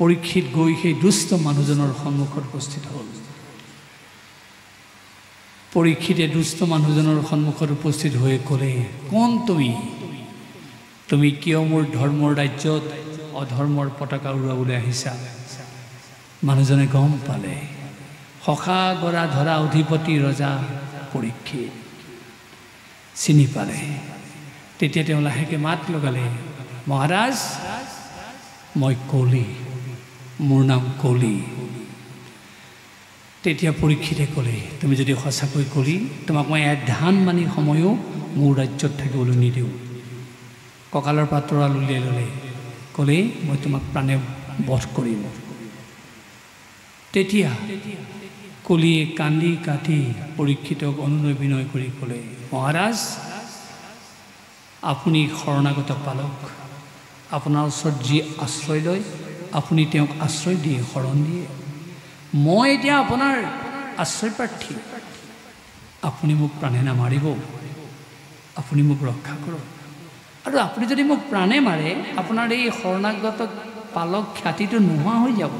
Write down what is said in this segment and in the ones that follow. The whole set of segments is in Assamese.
পৰীক্ষিত গৈ সেই দুষ্ট মানুহজনৰ সন্মুখত উপস্থিত হ'ল। পৰীক্ষিতে দুষ্ট মানুহজনৰ সন্মুখত উপস্থিত হৈ ক'লে, কোন তুমি? তুমি কিয় মোৰ ধৰ্মৰ ৰাজ্যত অধৰ্মৰ পতাকা উৰুৱাবলৈ আহিছা? মানুহজনে গম পালে সখা গৰা ধৰা অধিপতি ৰজা পৰীক্ষিত, চিনি পালে। তেতিয়া তেওঁ লাহেকৈ মাত লগালে, মহাৰাজ, মই কলি, মোৰ নাম কলি। তেতিয়া পৰীক্ষিতে ক'লে, তুমি যদি সঁচাকৈ কলি, তোমাক মই এধান মানি সময়ো মোৰ ৰাজ্যত থাকিবলৈ নিদিওঁ। কঁকালৰ পৰা তৰাল উলিয়াই ল'লে, ক'লে মই তোমাক প্ৰাণে বধ কৰিম। তেতিয়া কলিয়ে কান্দি কাটি পৰীক্ষিতক অনুনয় বিনয় কৰি ক'লে, মহাৰাজ, আপুনি শৰণাগত পালক, আপোনাৰ ওচৰত যি আশ্ৰয় লয় আপুনি তেওঁক আশ্ৰয় দিয়ে, শৰণ দিয়ে। মই এতিয়া আপোনাৰ আশ্ৰয় প্ৰাৰ্থী, আপুনি মোক প্ৰাণে নামাৰিব, আপুনি মোক ৰক্ষা কৰক। আৰু আপুনি যদি মোক প্ৰাণে মাৰে, আপোনাৰ এই শৰণাগত পালক খ্যাতিটো নোহোৱা হৈ যাব।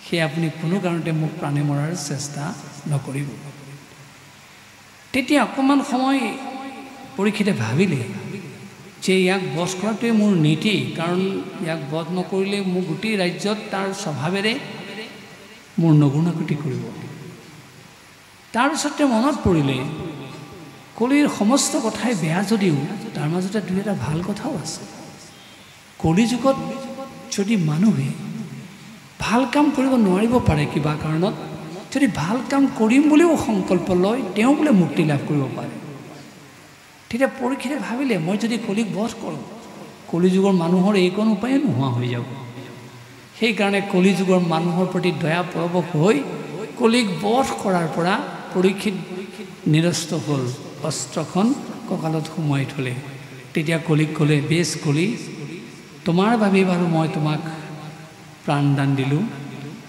সেয়ে আপুনি কোনো কাৰণতে মোক প্ৰাণে মৰাৰ চেষ্টা নকৰিব। তেতিয়া অকণমান সময় পৰীক্ষিতে ভাবিলে যে ইয়াক বধ কৰাটোৱে মোৰ নীতি, কাৰণ ইয়াক বধ নকৰিলে মোৰ গোটেই ৰাজ্যত তাৰ স্বভাৱেৰে মোৰ নগুণাগতি কৰিব। তাৰপিছতে মনত পৰিলে কলিৰ সমস্ত কথাই বেয়া যদিও তাৰ মাজতে দুই এটা ভাল কথাও আছে। কলিযুগত যদি মানুহে ভাল কাম কৰিব নোৱাৰিব পাৰে কিবা কাৰণত, যদি ভাল কাম কৰিম বুলিও সংকল্প লয়, তেওঁ বোলে মুক্তি লাভ কৰিব পাৰে। তেতিয়া পৰীক্ষিতে ভাবিলে, মই যদি কলিক বধ কৰোঁ, কলিযুগৰ মানুহৰ এইকণ উপায়ে নোহোৱা হৈ যাব। সেইকাৰণে কলিযুগৰ মানুহৰ প্ৰতি দয়া পৰৱশ হৈ কলিক বধ কৰাৰ পৰা পৰীক্ষিত নিৰস্ত হ'ল, অস্ত্ৰখন কঁকালত সোমোৱাই থ'লে। তেতিয়া কলিক ক'লে, বেছ কলি, তোমাৰ বাবে বাৰু মই তোমাক প্ৰাণদান দিলোঁ,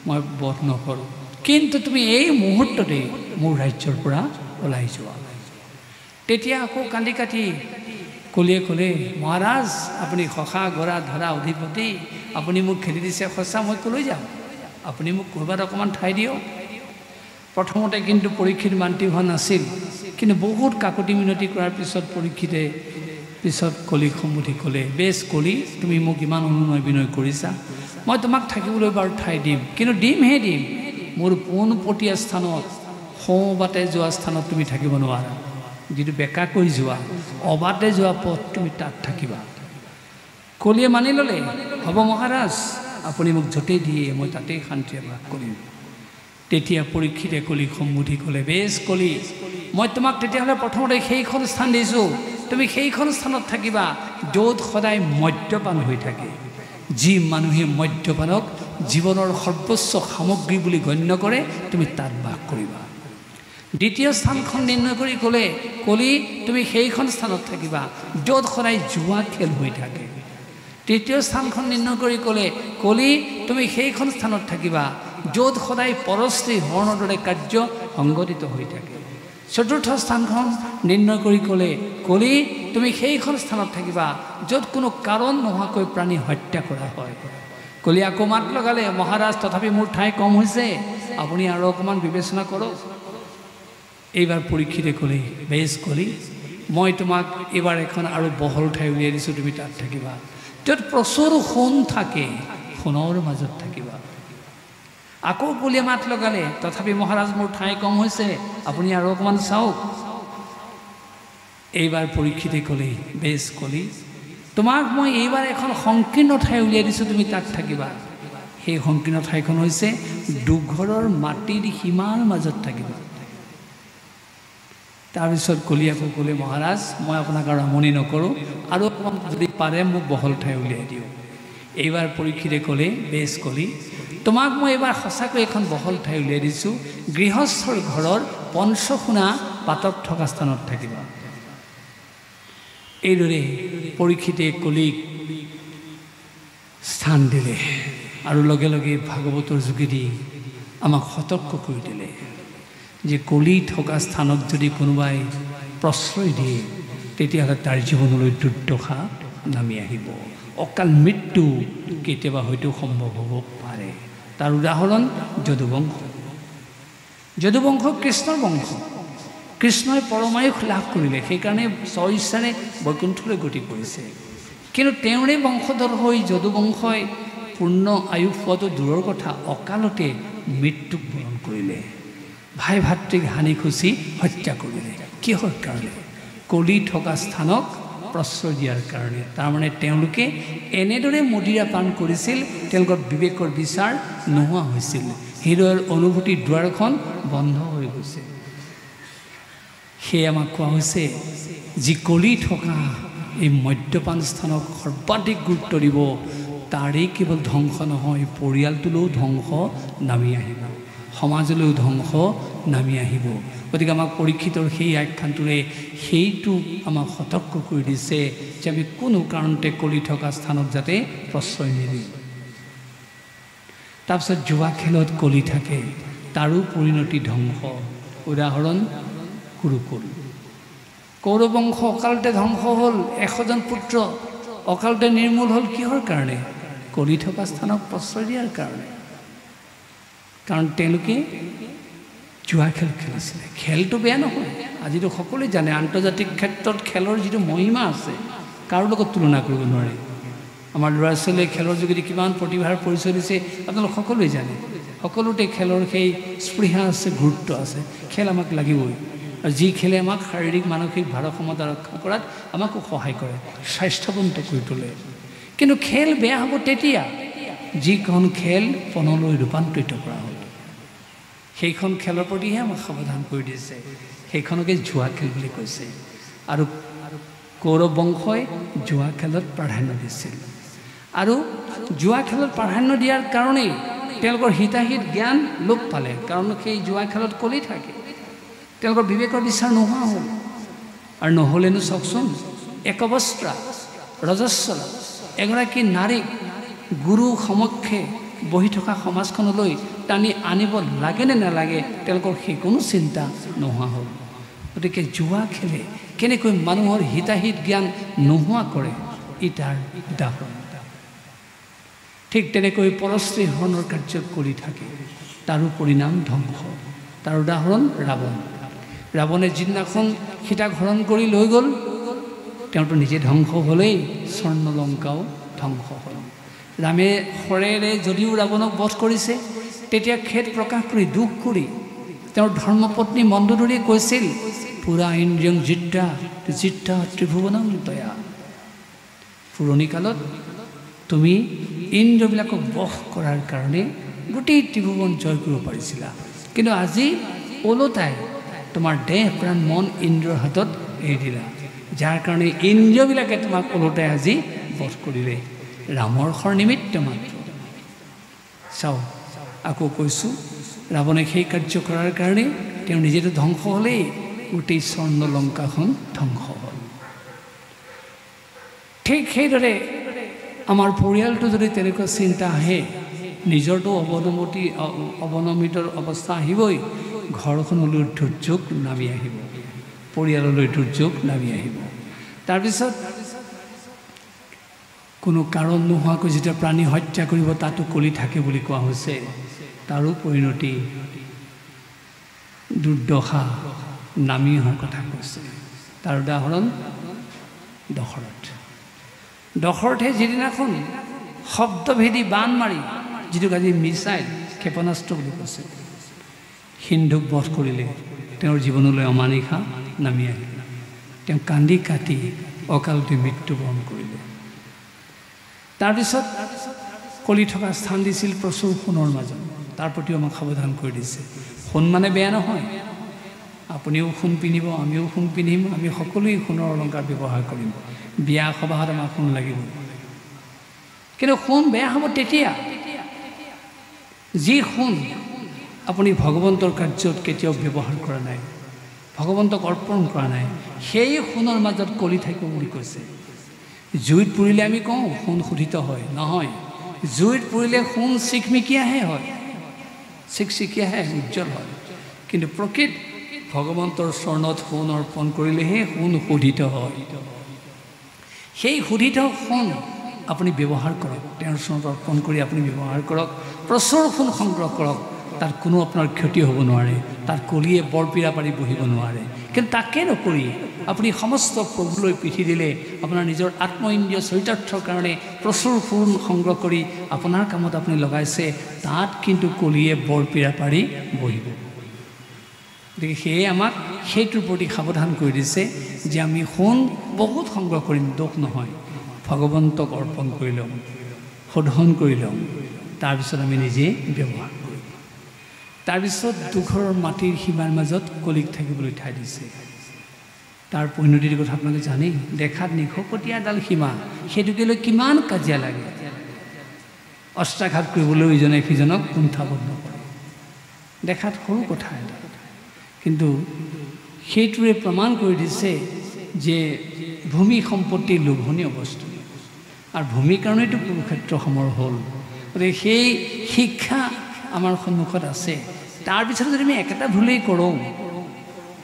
মই বধ নকৰোঁ, কিন্তু তুমি এই মুহূৰ্ততেই মোৰ ৰাজ্যৰ পৰা ওলাই যোৱা। তেতিয়া আকৌ কান্দি কাটি কলিয়ে ক'লে, মহাৰাজ, আপুনি সখা গৰা ধৰা অধিপতি, আপুনি মোক খেদি দিছে সঁচা, মই ক'লৈ যাম? আপুনি মোক ক'ৰবাত অকণমান ঠাই দিয়ক। প্ৰথমতে কিন্তু পৰীক্ষিত মান্তি হোৱা নাছিল, কিন্তু বহুত কাকতি মিনতি কৰাৰ পিছত পৰীক্ষিতে পিছত কলিক সম্বোধি ক'লে, বেছ কলি, তুমি মোক ইমান অনুনয় বিনয় কৰিছা, মই তোমাক থাকিবলৈ বাৰু ঠাই দিম, কিন্তু দিমহে দিম, মোৰ পোনপটীয়া স্থানত, সোঁ বাটে যোৱা স্থানত তুমি থাকিব নোৱাৰা, যিটো বেকাকৈ যোৱা অবাটে যোৱা পথ তুমি তাত থাকিবা। কলিয়ে মানি ল'লে, হ'ব মহাৰাজ, আপুনি মোক য'তেই দিয়ে মই তাতেই শান্তিৰে বাস কৰিম। তেতিয়া পৰীক্ষিতে কলিক সম্বোধি ক'লে, বেছ কলি, মই তোমাক তেতিয়াহ'লে প্ৰথমতে সেইখন স্থান দিছোঁ, তুমি সেইখন স্থানত থাকিবা য'ত সদায় মদ্যপান হৈ থাকে। যি মানুহে মদ্যপানক জীৱনৰ সৰ্বোচ্চ সামগ্ৰী বুলি গণ্য কৰে, তুমি তাত বাস কৰিবা। দ্বিতীয় স্থানখন নিৰ্ণয় কৰি ক'লে, কলি, তুমি সেইখন স্থানত থাকিবা য'ত সদায় জুৱা খেল হৈ থাকে। তৃতীয় স্থানখন নিৰ্ণয় কৰি ক'লে, কলি, তুমি সেইখন স্থানত থাকিবা য'ত সদায় পৰস্ত্ৰী হৰণৰ দৰে কাৰ্য সংগঠিত হৈ থাকে। চতুৰ্থ স্থানখন নিৰ্ণয় কৰি ক'লে, কলি, তুমি সেইখন স্থানত থাকিবা য'ত কোনো কাৰণ নোহোৱাকৈ প্ৰাণী হত্যা কৰা হয়। কলি আকৌ মাত লগালে, মহাৰাজ, তথাপি মোৰ ঠাই কম হৈছে, আপুনি আৰু অকণমান বিবেচনা কৰক। এইবাৰ পৰীক্ষিতে ক'লে, বেছ কলি, মই তোমাক এইবাৰ এখন আৰু বহল ঠাই উলিয়াই দিছোঁ, তুমি তাত থাকিবা য'ত প্ৰচুৰ সোণ থাকে, সোণৰ মাজত থাকিবা। আকৌ কলিয়ে মাত লগালে, তথাপি মহাৰাজ মোৰ ঠাই কম হৈছে, আপুনি আৰু অকণমান চাওক। এইবাৰ পৰীক্ষিতে ক'লে, বেছ কলি, তোমাক মই এইবাৰ এখন সংকীৰ্ণ ঠাই উলিয়াই দিছোঁ, তুমি তাত থাকিবা। সেই সংকীৰ্ণ ঠাইখন হৈছে দুঘৰৰ মাটিৰ সীমাৰ মাজত থাকিবা। তাৰপিছত কলি আকৌ ক'লে, মহাৰাজ, মই আপোনাক আৰু আমনি নকৰোঁ, আৰু অকণমান যদি পাৰে মোক বহল ঠাই উলিয়াই দিয়ক। এইবাৰ পৰীক্ষিতে ক'লে, বেছ কলি, তোমাক মই এইবাৰ সঁচাকৈ এখন বহল ঠাই উলিয়াই দিছোঁ, গৃহস্থৰ ঘৰৰ পঞ্চসোণা পাতত থকা স্থানত থাকিবা। এইদৰে পৰীক্ষিতে কলিক স্থান দিলে আৰু লগে লগে ভাগৱতৰ যোগেদি আমাক সতৰ্ক কৰি দিলে যে কলি থকা স্থানত যদি কোনোবাই প্ৰশ্ৰয় দিয়ে, তেতিয়াহ'লে তাৰ জীৱনলৈ দুৰ্দশা নামি আহিব, অকাল মৃত্যু কেতিয়াবা হয়তো সম্ভৱ হ'ব পাৰে। তাৰ উদাহৰণ যদুবংশ। যদুবংশ কৃষ্ণৰ বংশ। কৃষ্ণই পৰমায়ুষ লাভ কৰিলে, সেইকাৰণে স্বইচ্ছাৰে বৈকুণ্ঠলৈ গতি কৰিছে। কিন্তু তেওঁৰে বংশধৰ হৈ যদুবংশই পূৰ্ণ আয়ুস পোৱাটো দূৰৰ কথা, অকালতে মৃত্যুক বৰণ কৰিলে। ভাই ভাতৃক হানি খুচি হত্যা কৰিলে। কিহৰ কাৰণে? কলি থকা স্থানক প্ৰশ্ৰয় দিয়াৰ কাৰণে। তাৰমানে তেওঁলোকে এনেদৰে মদিৰা পান কৰিছিল, তেওঁলোকৰ বিবেকৰ বিচাৰ নোহোৱা হৈছিল, হৃদয়ৰ অনুভূতিৰ দুৱাৰখন বন্ধ হৈ গৈছে। সেয়ে আমাক কোৱা হৈছে, যি কলি থকা এই মদ্যপান স্থানক সৰ্বাধিক গুৰুত্ব দিব, তাৰেই কেৱল ধ্বংস নহয়, পৰিয়ালটোলৈও ধ্বংস নামি আহিব, সমাজলৈও ধ্বংস নামি আহিব। গতিকে আমাক পৰীক্ষিতৰ সেই আখ্যানটোৰে সেইটো আমাক সতৰ্ক কৰি দিছে যে আমি কোনো কাৰণতে কলি থকা স্থানত যাতে প্ৰশ্ৰয় নিদিওঁ। তাৰপিছত জুৱা খেলত কলি থাকে, তাৰো পৰিণতি ধ্বংস। উদাহৰণ কুৰুকুল। কৌৰবংশ অকালতে ধ্বংস হ'ল, 100জন পুত্ৰ অকালতে নিৰ্মূল হ'ল। কিহৰ কাৰণে? কলি থকা স্থানক প্ৰশ্ৰয় দিয়াৰ কাৰণে। কাৰণ তেওঁলোকে জুৱা খেল খেলিছিলে। খেলটো বেয়া নহয়, আজিতো সকলোৱে জানে আন্তৰ্জাতিক ক্ষেত্ৰত খেলৰ যিটো মহিমা আছে কাৰো লগত তুলনা কৰিব নোৱাৰে। আমাৰ ল'ৰা ছোৱালীয়ে খেলৰ যোগেদি কিমান প্ৰতিভাৰ পৰিচয় দিছে আপোনালোক সকলোৱে জানে। সকলোতে খেলৰ সেই স্পৃহা আছে, গুৰুত্ব আছে। খেল আমাক লাগিবই, আৰু যি খেলে আমাক শাৰীৰিক মানসিক ভাৰসাম্যতা ৰক্ষা কৰাত আমাকো সহায় কৰে, স্বাস্থ্যৱন্ত কৰি তোলে। কিন্তু খেল বেয়া হ'ব তেতিয়া যিখন খেল পণলৈ ৰূপান্তৰিত কৰা হ'ল, সেইখন খেলৰ প্ৰতিহে আমাক সাৱধান কৰি দিছে। সেইখনকে জুৱা খেল বুলি কৈছে। আৰু কৌৰৱ বংশই জুৱা খেলত প্ৰাধান্য দিছিল, আৰু জুৱা খেলত প্ৰাধান্য দিয়াৰ কাৰণেই তেওঁলোকৰ হিতাহিত জ্ঞান লোপ পালে। কাৰণ সেই জুৱা খেলত কলি থাকে, তেওঁলোকৰ বিবেকৰ বিচাৰ নোহোৱা হ'ল। আৰু নহ'লেনো চাওকচোন, একবস্ত্ৰা ৰজস্বলা এগৰাকী নাৰীক গুৰু সমক্ষে বহি থকা সমাজখনলৈ টানি আনিব লাগেনে নালাগে তেওঁলোকৰ সেই কোনো চিন্তা নোহোৱা হ'ল। গতিকে জুৱা খেলে কেনেকৈ মানুহৰ হিতাহিত জ্ঞান নোহোৱা কৰে, ই তাৰ উদাহৰণ। ঠিক তেনেকৈ পৰস্ত্ৰী হৰণৰ কাৰ্য কৰি থাকে, তাৰো পৰিণাম ধ্বংস। তাৰ উদাহৰণ ৰাৱণ। ৰাৱণে যিদিনাখন সীতাক হৰণ কৰি লৈ গ'ল, তেওঁতো নিজে ধ্বংস হ'লেই স্বৰ্ণলংকাও ধ্বংস হ'ল। ৰামে শৰেৰে যদিও ৰাৱণক বধ কৰিছে, তেতিয়া খেদ প্ৰকাশ কৰি দুখ কৰি তেওঁৰ ধৰ্মপত্নী মন্দোদৰীয়ে কৈছিল, পুৰা ইন্দ্ৰিয়ং জিত্তা জিত্তা ত্ৰিভুৱনং তয়া। পুৰণি কালত তুমি ইন্দ্ৰবিলাকক বশ কৰাৰ কাৰণে গোটেই ত্ৰিভুৱন জয় কৰিব পাৰিছিলা, কিন্তু আজি ওলোটাই তোমাৰ দেহ প্ৰাণ মন ইন্দ্ৰৰ হাতত এৰি দিলা, যাৰ কাৰণে ইন্দ্ৰিয়বিলাকে তোমাক ওলোটাই আজি বধ কৰিলে। ৰামৰ শৰ নিমিত্ত মাত্ৰ। চাওক, আকৌ কৈছোঁ, ৰাৱণে সেই কাৰ্য কৰাৰ কাৰণে তেওঁ নিজেতো ধ্বংস হ'লেই গোটেই স্বৰ্ণলংকাখন ধ্বংস হ'ল। ঠিক সেইদৰে আমাৰ পৰিয়ালটো যদি তেনেকুৱা চিন্তা আহে, নিজৰতো অৱনমিতৰ অৱস্থা আহিবই, ঘৰখনলৈ দুৰ্যোগ নামি আহিব, পৰিয়াললৈ দুৰ্যোগ নামি আহিব। তাৰপিছত কোনো কাৰণ নোহোৱাকৈ যেতিয়া প্ৰাণী হত্যা কৰিব, তাতো কলি থাকে বুলি কোৱা হৈছে, তাৰো পৰিণতি দুৰ্দশা নামি অহাৰ কথা কৈছে। তাৰ উদাহৰণ দশৰথ। দশৰথে যিদিনাখন শব্দভেদী বান মাৰি, যিটোক আজি মিছাইল ক্ষেপণাস্ত্ৰ বুলি কৈছে, সিন্ধুক বধ কৰিলে, তেওঁৰ জীৱনলৈ অমানিশা নামি আহিল। তেওঁ কান্দি কাটি অকালতে মৃত্যুবৰণ কৰিলে। তাৰপিছত কলি থকা স্থান দিছিল প্ৰচুৰ সোণৰ মাজত, তাৰ প্ৰতিও আমাক সাৱধান কৰি দিছে। সোণ মানে বেয়া নহয়, আপুনিও সোণ পিন্ধিব, আমিও সোণ পিন্ধিম, আমি সকলোৱে সোণৰ অলংকাৰ ব্যৱহাৰ কৰিম, বিয়া সবাহত আমাক সোণ লাগিব। কিন্তু সোণ বেয়া হ'ব তেতিয়া যি সোণ আপুনি ভগৱন্তৰ কাৰ্যত কেতিয়াও ব্যৱহাৰ কৰা নাই, ভগৱন্তক অৰ্পণ কৰা নাই, সেই সোণৰ মাজত কলি থাকিব বুলি কৈছে। জুইত পুৰিলে আমি কওঁ সোণ শোধিত হয়, নহয়, জুইত পুৰিলে সোণ চিকমিকীয়াহে হয়, চিকচিকীয়াহে উজ্জ্বল হয়। কিন্তু প্ৰকৃত ভগৱন্তৰ চৰণত সোণ অৰ্পণ কৰিলেহে সোণ শোধিত হয়। সেই শোধিত সোণ আপুনি ব্যৱহাৰ কৰক, তেওঁৰ চৰণত অৰ্পণ কৰি আপুনি ব্যৱহাৰ কৰক, প্ৰচুৰ সোণ সংগ্ৰহ কৰক, তাত কোনো আপোনাৰ ক্ষতি হ'ব নোৱাৰে, তাত কলিয়ে বৰপীৰা পাৰি বহিব নোৱাৰে। কিন্তু তাকে নকৰি আপুনি সমস্ত প্ৰভুলৈ পিঠি দিলে, আপোনাৰ নিজৰ আত্ম ইন্দ্ৰিয় চৰিতাৰ্থৰ কাৰণে প্ৰচুৰ সোণ সংগ্ৰহ কৰি আপোনাৰ কামত আপুনি লগাইছে, তাত কিন্তু কলিয়ে বৰপীৰা পাৰি বহিব। গতিকে সেয়ে আমাক সেইটোৰ প্ৰতি সাৱধান কৰি দিছে যে আমি সোণ বহুত সংগ্ৰহ কৰিম, দোষ নহয়, ভগৱন্তক অৰ্পণ কৰি ল'ম, শোধন কৰি ল'ম, তাৰপিছত আমি নিজে ব্যৱহাৰ কৰিম। তাৰপিছত দুঘৰৰ মাটিৰ সীমাৰ মাজত কলিক থাকিবলৈ ঠাই দিছে। তাৰ পৰিণতিৰ কথা আপোনালোকে জানেই, দেখাত নিশকটীয়া এডাল সীমা, সেইটোকে লৈ কিমান কাজিয়া লাগে, অস্ত্ৰাঘাত কৰিবলৈও ইজনে সিজনক কুণ্ঠাবোধ নকৰে। দেখাত সৰু কথা এটা, কিন্তু সেইটোৰে প্ৰমাণ কৰি দিছে যে ভূমি সম্পত্তি লোভনীয় বস্তু, আৰু ভূমিৰ কাৰণেইতো কুৰুক্ষেত্ৰ সমৰ হ'ল। গতিকে সেই শিক্ষা আমাৰ সন্মুখত আছে। তাৰপিছত যদি আমি একেটা ভুলেই কৰোঁ,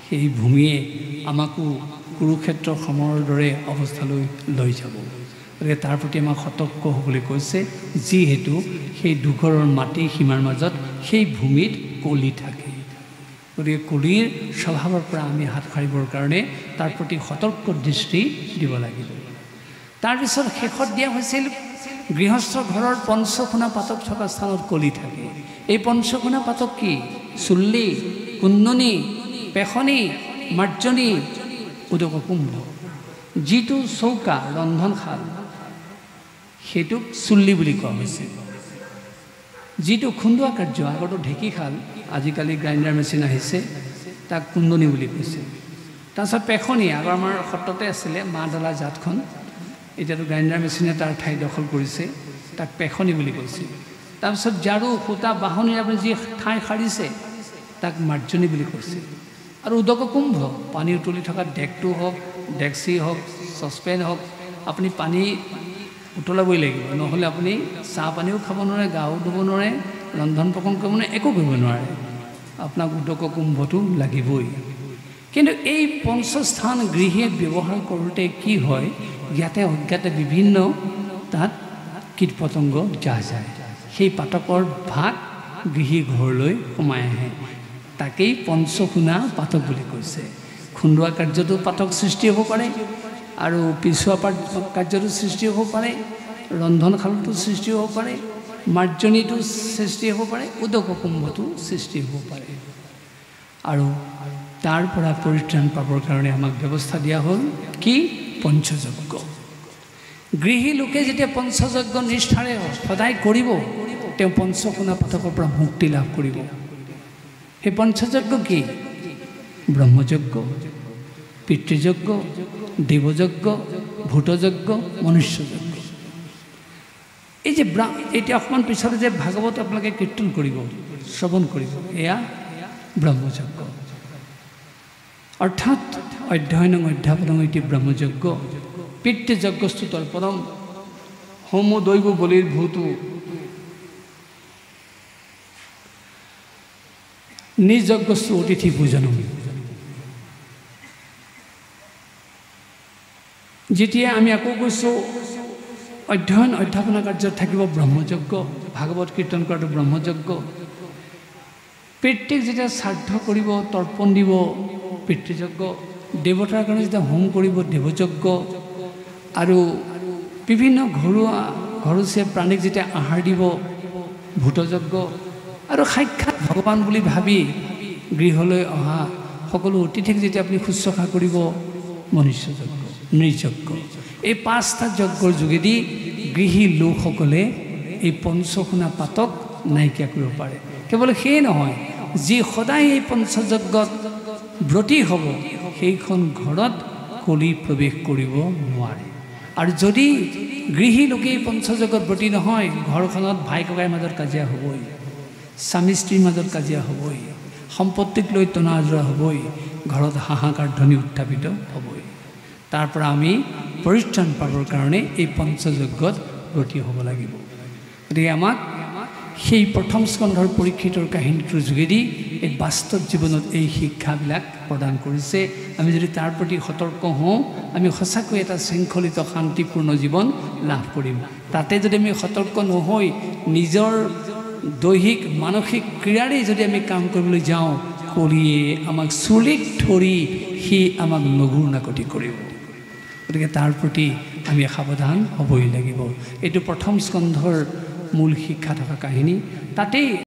সেই ভূমিয়ে আমাকো কুৰুক্ষেত্ৰ সমৰৰ দৰে অৱস্থালৈ লৈ যাব। গতিকে তাৰ প্ৰতি আমাক সতৰ্ক হ'বলৈ কৈছে, যিহেতু সেই দুঘৰৰ মাটিৰ সীমাৰ মাজত সেই ভূমিত কলি থাকে। গতিকে কলিৰ স্বভাৱৰ পৰা আমি হাত সাৰিবৰ কাৰণে তাৰ প্ৰতি সতৰ্ক দৃষ্টি দিব লাগিব। তাৰপিছত শেষত দিয়া হৈছিল গৃহস্থ ঘৰৰ পঞ্চখোনা পাতক থকা স্থানত কলি থাকে। এই পঞ্চখোনা পাতক কি? চুল্লি, কুন্দনি, পেখনি, মাৰ্জনী, উদক কুম্ভ। যিটো চৌকা ৰন্ধনশাল সেইটোক চুল্লি বুলি কোৱা হৈছে। যিটো খুন্দোৱা কাৰ্য, আগতো ঢেঁকীশাল, আজিকালি গ্ৰাইণ্ডাৰ মেচিন আহিছে, তাক কুন্দনি বুলি কৈছে। তাৰপিছত পেখনি, আগৰ আমাৰ সত্ৰতে আছিলে মা ডলা জাতখন, এতিয়াতো গ্ৰাইণ্ডাৰ মেচিনে তাৰ ঠাই দখল কৰিছে, তাক পেখনি বুলি কৈছে। তাৰপিছত ঝাৰু, সূতা, বাঁহনিৰে আপুনি যি ঠাই সাৰিছে তাক মাৰ্জনী বুলি কৈছে। আৰু উদক কুম্ভ, পানী উতলি থকা ডেকটো হওক, ডেকচি হওক, চচপেন হওক, আপুনি পানী উতলাবই লাগিব, নহ'লে আপুনি চাহ পানীও খাব নোৱাৰে, গাও ধুব নোৱাৰে, ৰন্ধন প্ৰকৰণ কৰিব নোৱাৰে, একো কৰিব নোৱাৰে, আপোনাক উদক কুম্ভটো লাগিবই। কিন্তু এই পঞ্চস্থান গৃহে ব্যৱহাৰ কৰোঁতে কি হয়, ইয়াতে অজ্ঞাতে বিভিন্ন তাত কীট পতংগ যা যায়, সেই পাতকৰ ভাগ গৃহী ঘৰলৈ সোমাই আহে, তাকেই পঞ্চখুনা পাতক বুলি কৈছে। খুন্দোৱা কাৰ্যটো পাতক সৃষ্টি হ'ব পাৰে, আৰু পিছুৱা কাৰ্যটো সৃষ্টি হ'ব পাৰে, ৰন্ধনশালতো সৃষ্টি হ'ব পাৰে, মাৰ্জনীটো সৃষ্টি হ'ব পাৰে, উদক কুম্ভটো সৃষ্টি হ'ব পাৰে। আৰু তাৰ পৰা পৰিত্ৰাণ পাবৰ কাৰণে আমাক ব্যৱস্থা দিয়া হ'ল কি? পঞ্চযজ্ঞ। গৃহী লোকে যেতিয়া পঞ্চযজ্ঞ নিষ্ঠাৰে সদায় কৰিব, তেওঁ পঞ্চখোনা পাতকৰ পৰা মুক্তি লাভ কৰিব। সেই পঞ্চযজ্ঞ কি? ব্ৰহ্মযজ্ঞ, পিতৃযজ্ঞ, দেৱযজ্ঞ, ভূতযজ্ঞ, মনুষ্যযজ্ঞ। এই যে এতিয়া অকণমান পিছতে যে ভাগৱত আপোনালোকে কীৰ্তন কৰিব, শ্ৰৱণ কৰিব, এয়া ব্ৰহ্মযজ্ঞ। অৰ্থাৎ অধ্যয়ন অধ্যাপন ইতি ব্ৰহ্মযজ্ঞ, পিতৃযজ্ঞস্তু তৰ্পণম, হোম দৈৱ বলিৰ ভূত নিযজ্ঞস্তু অতিথি পূজনম। যেতিয়া আমি আকৌ কৈছোঁ অধ্যয়ন অধ্যাপনা কাৰ্যত থাকিব ব্ৰহ্মযজ্ঞ, ভাগৱত কীৰ্তন কৰাটো ব্ৰহ্মযজ্ঞ। পিতৃক যেতিয়া শ্ৰাদ্ধ কৰিব, তৰ্পণ দিব, পিতৃযজ্ঞ। দেৱতাৰ কাৰণে যেতিয়া হোম কৰিব, দেৱযজ্ঞ। আৰু বিভিন্ন ঘৰুৱা ঘৰচীয়া প্ৰাণীক যেতিয়া আহাৰ দিব, ভূতযজ্ঞ। আৰু সাক্ষাৎ ভগৱান বুলি ভাবি গৃহলৈ অহা সকলো অতিথিক যেতিয়া আপুনি শুশ্ৰূষা কৰিব, মনুষ্যযজ্ঞ, নৃযজ্ঞ। এই পাঁচটা যজ্ঞৰ যোগেদি গৃহী লোকসকলে এই পঞ্চখোনা পাতক নাইকিয়া কৰিব পাৰে। কেৱল সেয়ে নহয়, যি সদায় এই পঞ্চযজ্ঞত ব্ৰতী হ'ব, সেইখন ঘৰত কলি প্ৰৱেশ কৰিব নোৱাৰে। আৰু যদি গৃহী লোকে এই পঞ্চযজ্ঞত ব্ৰতী নহয়, ঘৰখনত ভাই ককাইৰ মাজত কাজিয়া হ'বই, স্বামী স্ত্ৰীৰ মাজত কাজিয়া হ'বই, সম্পত্তিক লৈ টনা আজোৰা হ'বই, ঘৰত হাহাকাৰ ধ্বনি উত্থাপিত হ'বই। তাৰ পৰা আমি পৰিত্ৰাণ পাবৰ কাৰণে এই পঞ্চযজ্ঞত ব্ৰতী হ'ব লাগিব। গতিকে আমাক সেই প্ৰথম স্কন্ধৰ পৰীক্ষিতৰ কাহিনীটোৰ যোগেদি এই বাস্তৱ জীৱনত এই শিক্ষাবিলাক প্ৰদান কৰিছে। আমি যদি তাৰ প্ৰতি সতৰ্ক হওঁ, আমি সঁচাকৈ এটা শৃংখলিত শান্তিপূৰ্ণ জীৱন লাভ কৰিম। তাতে যদি আমি সতৰ্ক নহৈ নিজৰ দৈহিক মানসিক ক্ৰিয়াৰেই যদি আমি কাম কৰিবলৈ যাওঁ, কলিয়ে আমাক চুলিত ধৰি সি আমাক নগুৰ নাকতি কৰিব। গতিকে তাৰ প্ৰতি আমি সাৱধান হ'বই লাগিব। এইটো প্ৰথম স্কন্ধৰ মূল শিক্ষা থকা কাহিনী। তাতেই